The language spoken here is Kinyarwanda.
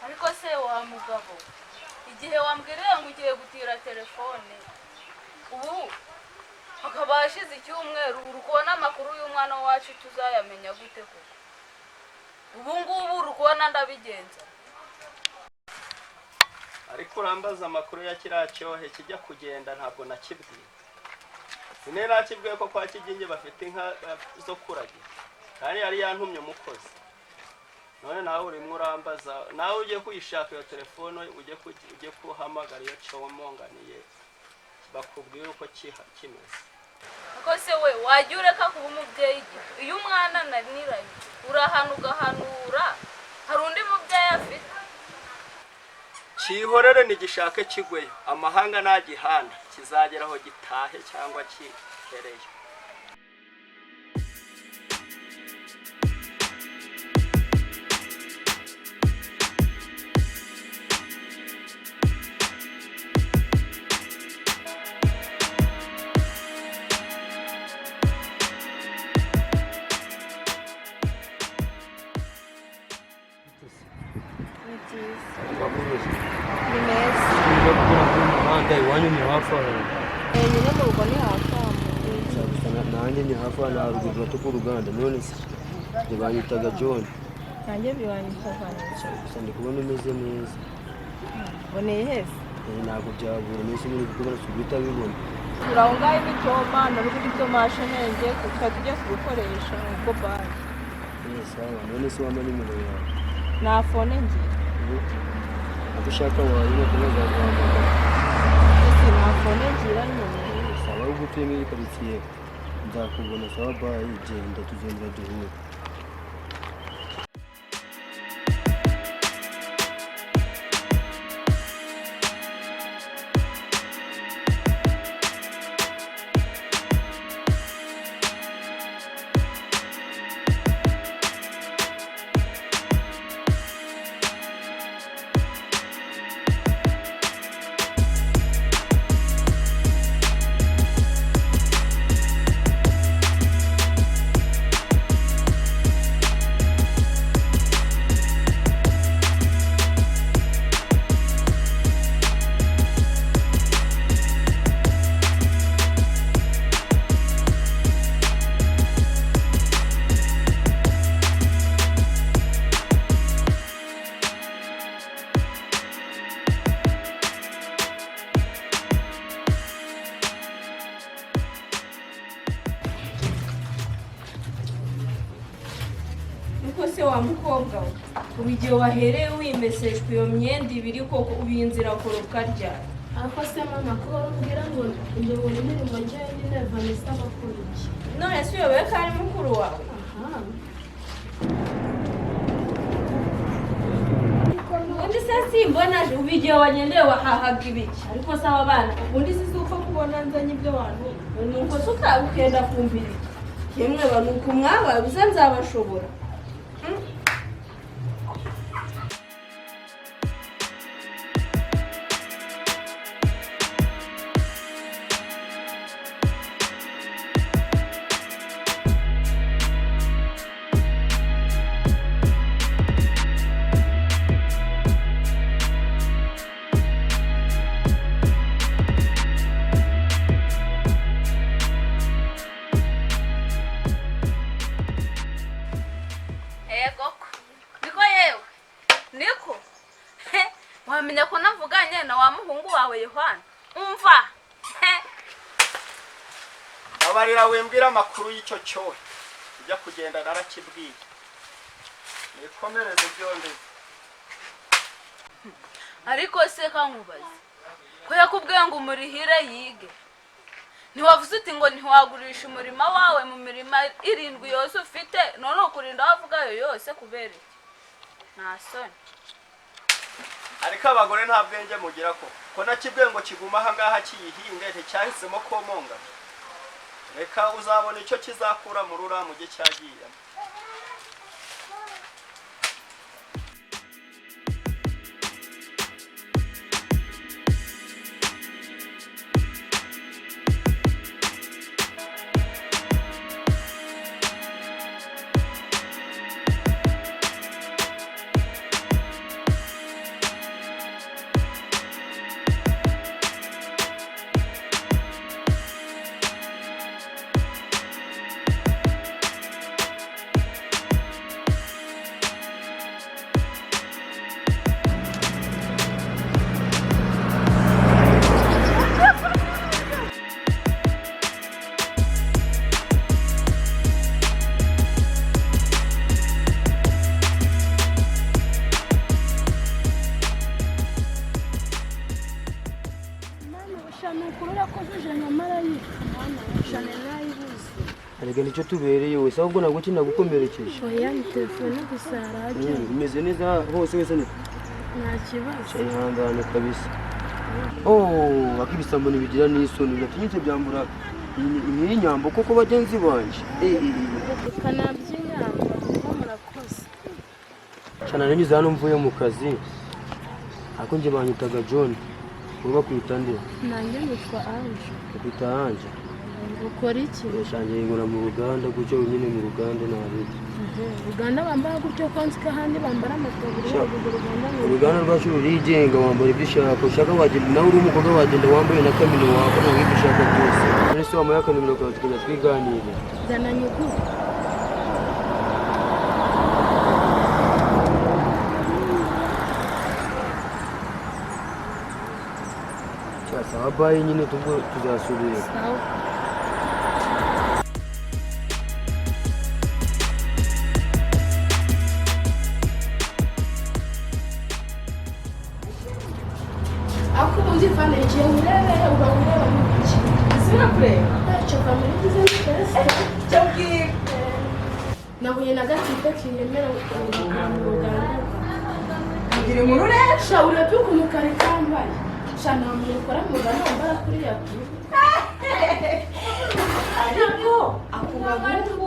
Ariko se wa mugabo, igihe wambwiriye ngo ugiye gutira telefone, ubu hakaba hashize icyumweru, uri kubona amakuru y'umwana wacu tuzayamenya gute koko? Ubu ngubu uri kubona ndabigenza. Ariko urambaza amakuru ya kiriya cyohe kijya kugenda, ntabwo nakibwiye. Sine nakibwiye ko kwa Kigingi bafite inka zo kuragira, kandi yari yantumye umukozi. None nawe urimo urambaza, nawe ujye kuyishaka iyo telefone, ujye kuhamagara iyo cyomonganiye, bakubwire uko kimeze. Ariko se we wajya ureka kuba umubyeyi gito? Iyo umwana ananiranye urahana ugahanura, hari undi mubyeyi afite? Cyihorere, ntigishake kigweyo, amahanga nagihanda kizagera aho gitahe cyangwa kihereyo. Ni byiza. Amakuru? Ni meza. Niba gukora kuri muhanda, iwanyu ni hafi aho? Eh, nyine mu rugo ni hafi aho. Gusa nanjye ni hafi aho, haruguru gato k'uruganda. None se njye banyitaga John. Nanjye bibanyita Vanessa. Gusa ndi kubona umeze neza. Boneye hese. Eh, ntabwo byabura nese nyine kuko si guhita bibona. Turi aho ngaho imitoma na ruguru ibyo mashenenge tukaba tugiye kubikoresha ubwo banki. Eh, sawa. None se wampa nimero yawe? Nta phone ngira. Ubu abo ushaka wayibona kuba zaguhamagara. Ese nta phone ngira nyine. Eh, sawa, ahubwo utuye muri karitsiye nzakubona. Sawa, bye, genda tuzongera duhure. Niko se wa mukobwa we, ubu igihe wahereye wimeseshwa iyo myenda ibiri koko, ubu iyi nzira koroka ryari? Ariko se mama, ko wari ngo njye imirimo njyewe nyine, Vanessa bakora iki? None se uyobewe ko ari mukuru wawe? Aha. Ubundi se simbona aje, ubu igihe wagendeye wahahaga ibiki? Ariko se aba bana, ubundi si uko kubona nzanye ibyo wantu, nuko se ukenda kumbira iki? Yemwe ba, nuko mwabaye uze nzabashobora. Ego ko niko yewe, niko. He, wamenya ko navuganye na wa muhungu wawe Yohana, umva. He. Abarira wimbwira amakuru y'icyo cyohe ujya kugenda, narakibwiye. Nikomereze byombi. Ariko se kankubaze, ko yakubwiye ngo umurihire yige, ntiwavuze uti ngo ntiwagurisha umurima wawe mu mirima irindwi yose ufite? None ukurinda wavuga ayo yose kubera iki? Nta soni? Ariko abagore nta bwenge mugira ko ko nakibwiye ngo kigume aha ngaha kiyihinge, nticyahisemo komonga. Reka uzabona icyo kizakura muri uriya mujyi cyagiyemo. Nicyo tubereye wese, ahubwo ntabwo kinagukomerekeje. Oya, ni telefone gusa yarajya. Imeze neza hose wese ni Nta kibazo. Ihangane kabisa. Oh, akibisambo ntibigira n'isoni, biratinyitse byambura iyi nyambo koko bagenzi banje. Reka nabyinyamba kuko murakoze. Cyane nanyuze hano mvuye mu kazi, ariko njye banyitaga John, wowe bakwita nde? Nanjye nitwa Ange. Bakwita Ange. Ukora iki? Yashangiye ngora mu ruganda gutyo nyine, mu ruganda ntabwo. Uganda bambara gutyo ko nzi ko ahandi bambara amataburiya? Sha. Urwo ruganda ni Uruganda rwacu rurigenga, wambara ibyo ushaka. Ushaka wagenda nawe uri umukobwa, wagenda wambaye na kamino, wakora ibyo ushaka byose. None se wamuha akanimero kawe tukajya twiganirira? Zana nyiguhe. Sawa, bye nyine, tubwo tuzasubira. Sawa. Ako ubundi vane igihe urebe uba ureba mu iki? Isubira kureba. Ntacyo vane ugize neza. Cyo mbwira. Nahuye na gatipe kiyemera ugakora mu ruganda. Ngira inkuru rero. Sha, urebye ukuntu kari kambaye, sha, nta muntu ukora mu ruganda wambara kuriya tu. Ariko ako gahungu